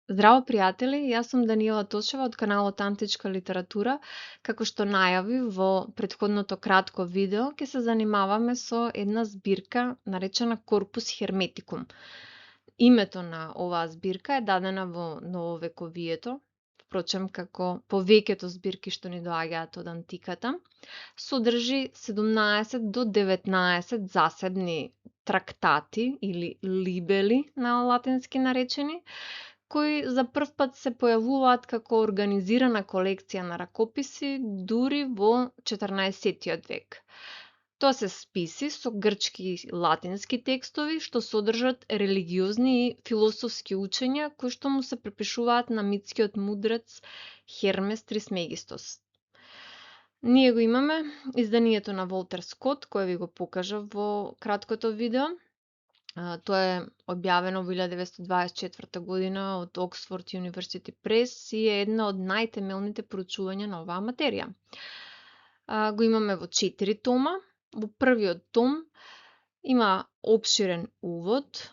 Здраво, пријатели, јас сум Даниела Тошева од каналот Античка литература. Како што најави во претходното кратко видео, ќе се занимаваме со една збирка наречена Corpus Hermeticum. Името на оваа збирка е дадена во нововековието, впрочем како повеќето збирки што ни доаѓаат од антиката. Содржи 17 до 19 засебни трактати или либели на латински наречени, кои за прв пат се појавуваат како организирана колекција на ракописи дури во 14 век. Тоа се списи со грчки и латински текстови што содржат религиозни и философски учења кои што му се припишуваат на митскиот мудрец Хермес Трисмегистос. Ние го имаме изданието на Волтер Скот, кое ви го покажав во краткото видео. Тоа е објавено во 1924 година од Оксфорд University Press и е една од најтемелните проучувања на оваа материја. Го имаме во 4 тома. Во првиот том има опширен увод.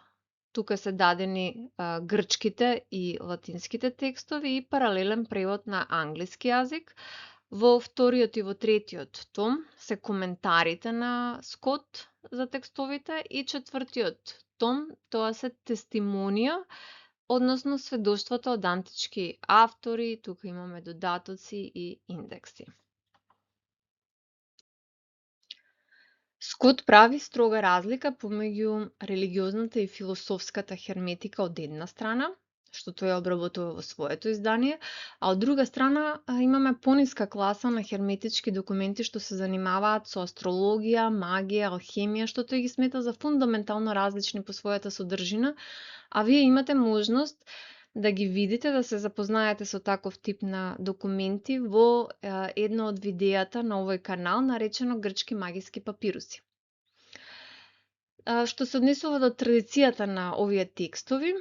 Тука се дадени грчките и латинските текстови и паралелен превод на англиски јазик. Во вториот и во третиот том се коментарите на Скот за текстовите и четвртиот том, тоа се тестимонија, односно сведоштвата од антички автори, тука имаме додатоци и индекси. Скот прави строга разлика помеѓу религиозната и философската херметика од една страна, што тој обработува во своето издание, а од друга страна имаме пониска класа на херметички документи што се занимаваат со астрологија, магија, алхемија, што тој ги смета за фундаментално различни по својата содржина, а вие имате можност да ги видите, да се запознаете со таков тип на документи во едно од видеата на овој канал, наречено Грчки магиски папируси. Што се однесува до традицијата на овие текстови,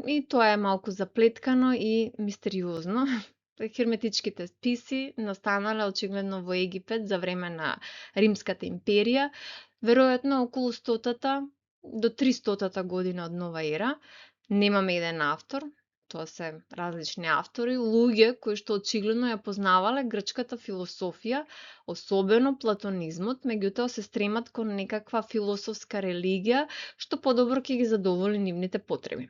и тоа е малку заплеткано и мистериозно. Херметичките списи настанале очигледно во Египет за време на Римската империја, веројатно околу 100-та до 300-та година од нова ера. Немаме еден автор, тоа се различни автори, луѓе кои што очигледно ја познавале грчката философија, особено платонизмот, меѓутоа се стремат кон некаква философска религија што подобро ќе ги задоволи нивните потреби.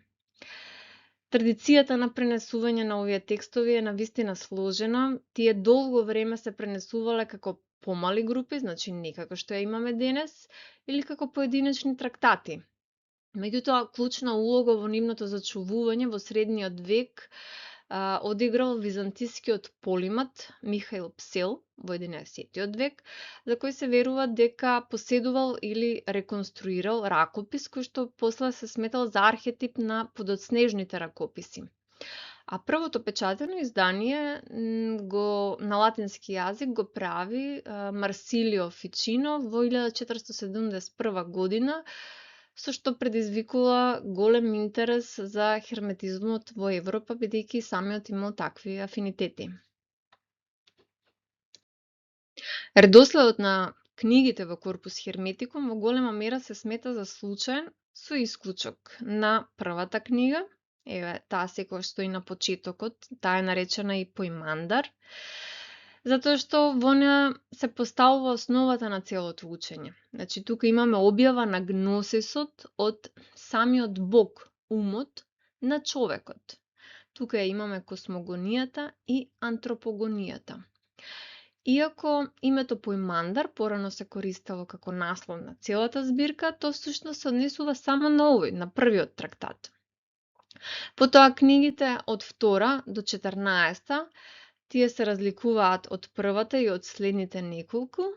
Традицијата на пренесување на овие текстови е навистина сложена. Тие долго време се пренесувале како помали групи, значи не како што ја имаме денес, или како поединечни трактати. Меѓутоа, клучна улога во нивното зачувување во средниот век одиграл византискиот полимат Михаил Псел во 11 век, за кој се верува дека поседувал или реконструирал ракопис кој што после се сметал за архетип на подоцнежните ракописи. А првото печатено издание на латински јазик го прави Марсилио Фичино во 1471 година, со што предизвикува голем интерес за херметизмот во Европа, бидејќи самиот имал такви афинитети. Редоследот на книгите во Corpus Hermeticum во голема мера се смета за случаен, со исклучок на првата книга, еве таа секоја стои на почетокот, таа е наречена и Поимандар, затоа што во неа се поставува основата на целото учење. Значи, тука имаме објава на гносисот од самиот Бог, умот на човекот. Тука ја имаме космогонијата и антропогонијата. Иако името Поимандар порано се користело како наслов на целата збирка, тоа всушност се однесува само на овој, на првиот трактат. Потоа книгите од 2 до 14 тие се разликуваат од првата и од следните неколку,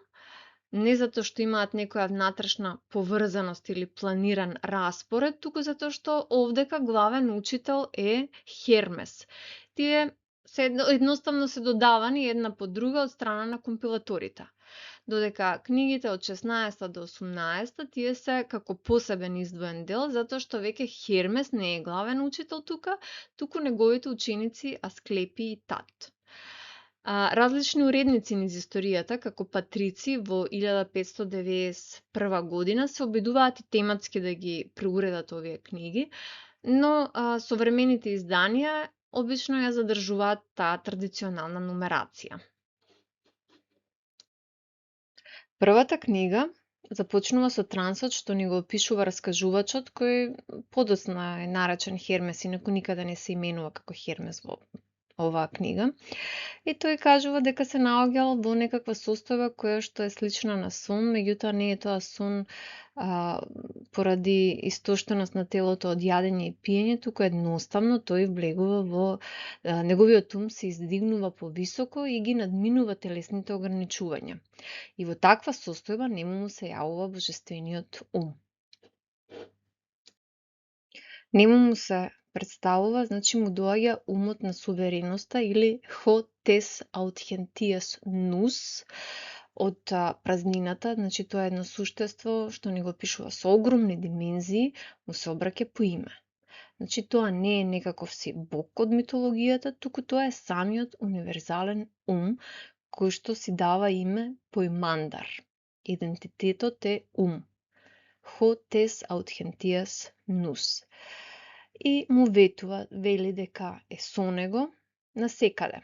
не затоа што имаат некоја внатрешна поврзаност или планиран распоред, туку затоа што овдека главен учител е Хермес. Тие се едноставно се додавани една по друга од страна на компилаторите. Додека книгите од 16 до 18 тие се како посебен издвоен дел, затоа што веќе Хермес не е главен учител тука, туку неговите ученици Асклепи и Тат. Различни уредници низ историјата, како патрици во 1591 година, се обидуваат и тематски да ги преуредат овие книги, но современите изданија обично ја задржуваат таа традиционална нумерација. Првата книга започнува со трансот што ни го опишува раскажувачот, кој подоцна е наречен Хермес, инаку никаде не се именува како Хермес во оваа книга. И тој кажува дека се наоѓал во некаква состојба која што е слична на сон, меѓутоа не е тоа сон поради истоштеност на телото од јадење и пиење, туку едноставно тој влегува во неговиот ум се издигнува повисоко и ги надминува телесните ограничувања. И во таква состојба нему му се јавува божествениот ум. Нему му се представува, значи му доаѓа умот на сувереноста или ho tes authentias nous од празнината, значи тоа е едно суштество што ни го пишува со огромни димензии, му се обраќа по име. Значи тоа не е некаков си бог од митологијата, туку тоа е самиот универзален ум кој што си дава име поимандар. Идентитетот е ум. Ho tes authentias nous. И му ветува, вели дека е со него насекаде.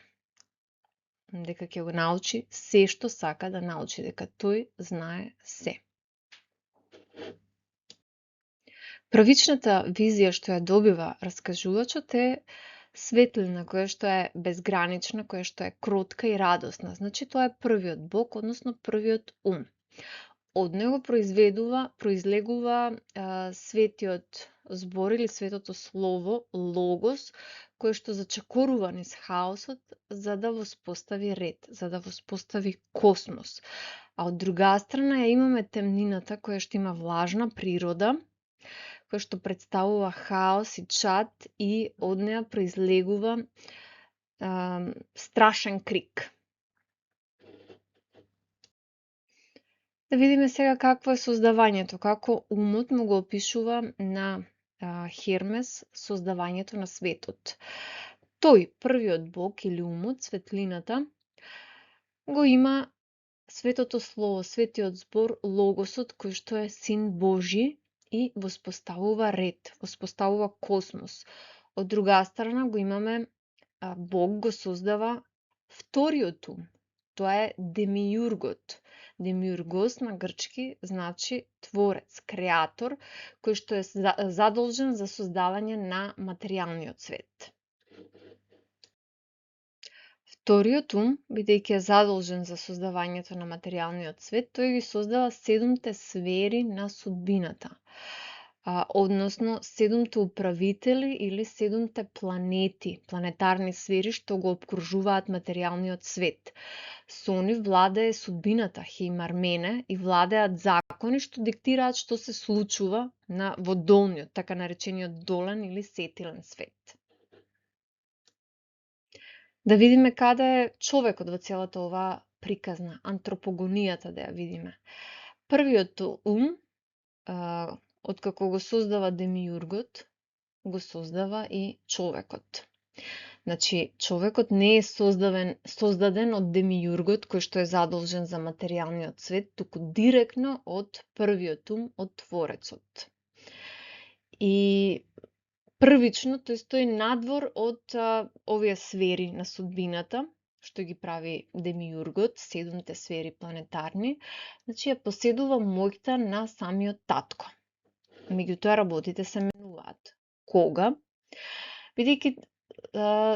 Дека ќе го научи се што сака да научи, дека тој знае се. Првичната визија што ја добива раскажувачот е светлина која што е безгранична, која што е кротка и радосна. Значи тоа е првиот бог, односно првиот ум. Од него произлегува светиот збор или светото слово, логос, кој што зачекорува низ хаосот за да воспостави ред, за да воспостави космос. А од друга страна ја имаме темнината која што има влажна природа, која што представува хаос и чад и од неа произлегува страшен крик. Да видиме сега какво е создавањето, како умот му го опишува на Хермес создавањето на светот. Тој, првиот бог или умот, светлината, го има светото слово, светиот збор, логосот, кој што е син Божи и воспоставува ред, воспоставува космос. Од друга страна го имаме Бог го создава вториот ум. Тоа е демиургот. Демиургос на грчки значи творец, креатор, кој што е задолжен за создавање на материјалниот свет. Вториот ум, бидејќи е задолжен за создавањето на материјалниот свет, тој ги создава 7 сфери на судбината, односно 7 управители или 7 планети, планетарни сфери што го обкружуваат материјалниот свет. Со нив владее судбината, хеймармене, и владеат закони што диктираат што се случува во долниот, така наречениот долен или сетилен свет. Да видиме каде е човекот во целата оваа приказна, антропогонијата да ја видиме. Првиот ум, откако го создава демиургот, го создава и човекот. Значи, човекот не е создаден од демиургот кој што е задолжен за материјалниот свет, туку директно од првиот ум, од Творецот. И првично тој стои надвор од овие сфери на судбината, што ги прави демиургот, 7 сфери планетарни, значи ја поседува моќта на самиот татко. Меѓутоа работите се менуваат. Кога? Бидејќи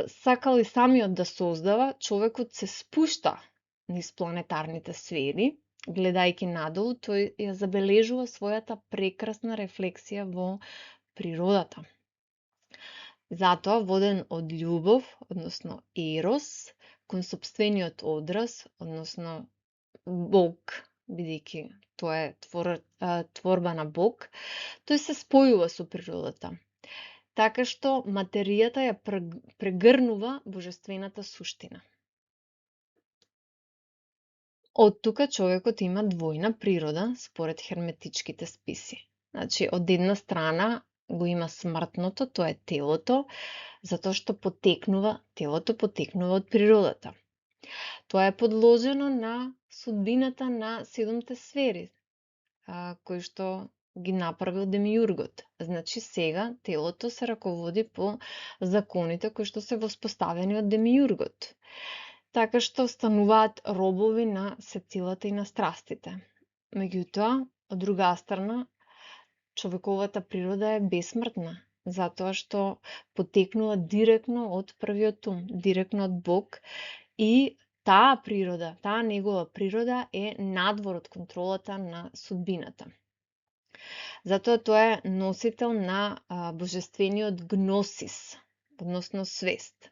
сакал и самиот да создава, човекот се спушта низ планетарните сфери, гледајќи надолу, тој ја забележува својата прекрасна рефлексија во природата. Затоа, воден од љубов, односно ерос, кон сопствениот одраз, односно Бог, бидејќи тоа е творба на Бог, тој се спојува со природата, така што материјата ја прегрнува божествената суштина. Од тука човекот има двојна природа според херметичките списи. Значи, од една страна го има смртното, тоа е телото, затоа што телото потекнува од природата. Тоа е подложено на судбината на 7 сфери, кои што ги направил демиургот. Значи сега телото се раководи по законите кои што се воспоставени од демиургот. Така што стануваат робови на сетилата и на страстите. Меѓутоа, од друга страна, човековата природа е бесмртна, затоа што потекнува директно од првиот ум, директно од Бог, и таа природа, таа негова природа е надвор од контролата на судбината. Затоа тоа е носител на божествениот гносис, односно свест.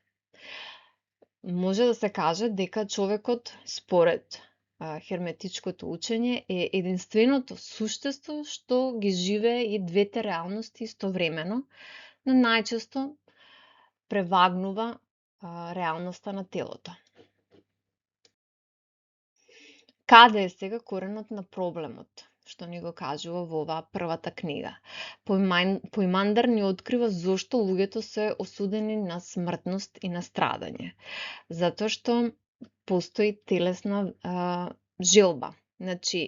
Може да се каже дека човекот, според херметичкото учење, е единственото суштество што ги живее и двете реалности истовремено, но најчесто превагнува реалноста на телото. Каде е сега коренот на проблемот, што ни го кажува во оваа првата книга? Поимандар ни открива зошто луѓето се осудени на смртност и на страдање. Затоа што постои телесна желба. Значи,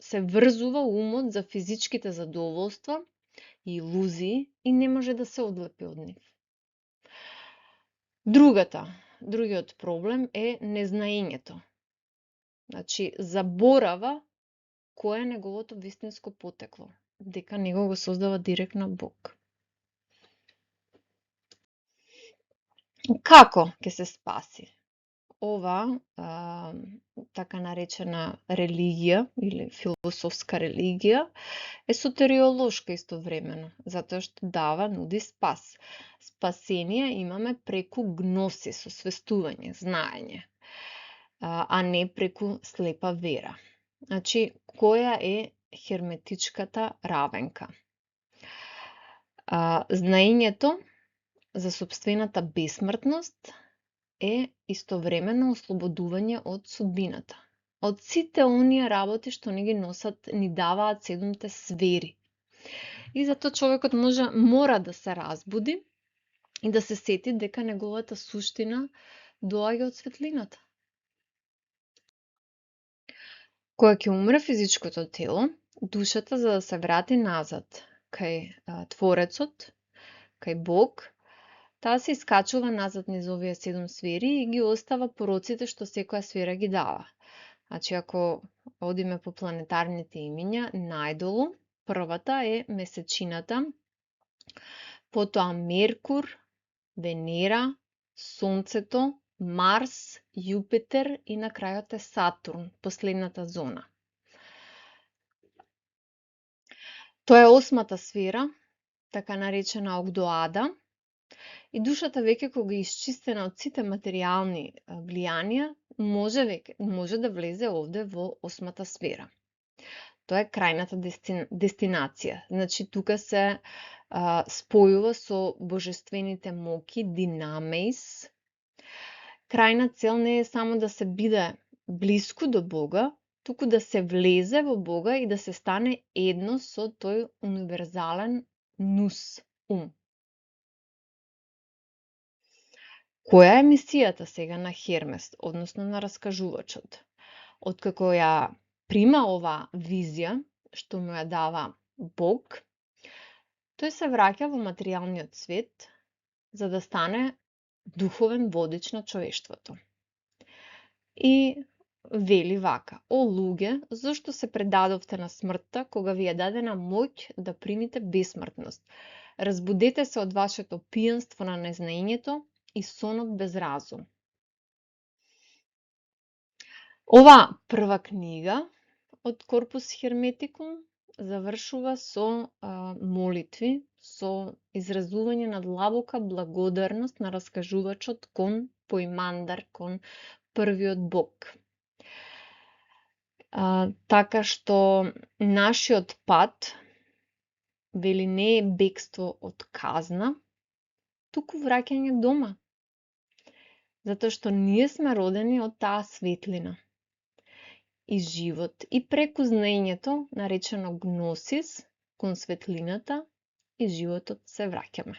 се врзува умот за физичките задоволства и илузии и не може да се одлепи од нив. Другиот проблем е незнаењето. Значи, заборава кој е неговото вистинско потекло, дека него го создава директно Бог. Како ќе се спаси? Ова така наречена религија или философска религија е сотериолошка истовремено, затоа што нуди спас. Спасение имаме преку гносис, освестување, знаење, а не преку слепа вера. Значи, која е херметичката равенка? Знаењето за сопствената бесмртност е истовремено ослободување од судбината. Од сите оние работи што ни ги носат, ни даваат 7 сфери. И затоа човекот мора да се разбуди и да се сети дека неговата суштина доаѓа од светлината. Кога ќе умре физичкото тело, душата, за да се врати назад кај Творецот, кај Бог, таа се искачува назад низ овие 7 сфери и ги остава пороците што секоја сфера ги дава. Значи, ако одиме по планетарните имиња, најдолу, првата е месечината, потоа Меркур, Венера, Сонцето, Марс, Јупитер и на крајот е Сатурн, последната зона. Тоа е 8-та сфера, така наречена Огдоада, и душата веќе кога е исчистена од сите материјални влијанија, може да влезе овде во 8-та сфера. Тоа е крајната дестинација. Значи, тука се спојува со божествените моки, динамеис. Крајна цел не е само да се биде блиску до Бога, туку да се влезе во Бога и да се стане едно со тој универзален нус, ум. Која е мисијата сега на Хермес, односно на раскажувачот? Откако ја прима ова визија, што му ја дава Бог, тој се враќа во материјалниот свет за да стане духовен водич на човештвото. И вели вака: о луѓе, зошто се предадовте на смртта, кога ви е дадена моќ да примите бесмртност? Разбудете се од вашето пијанство на незнаењето и сонот без разум. Ова прва книга од Корпус Херметикум завршува со молитви, со изразување на длабока благодарност на раскажувачот кон Поимандар, кон првиот Бог. Така што нашиот пат, вели, не е бегство од казна, туку враќање дома. Затоа што ние сме родени од таа светлина и живот. И преку знаењето, наречено гносис, кон светлината и животот се враќаме.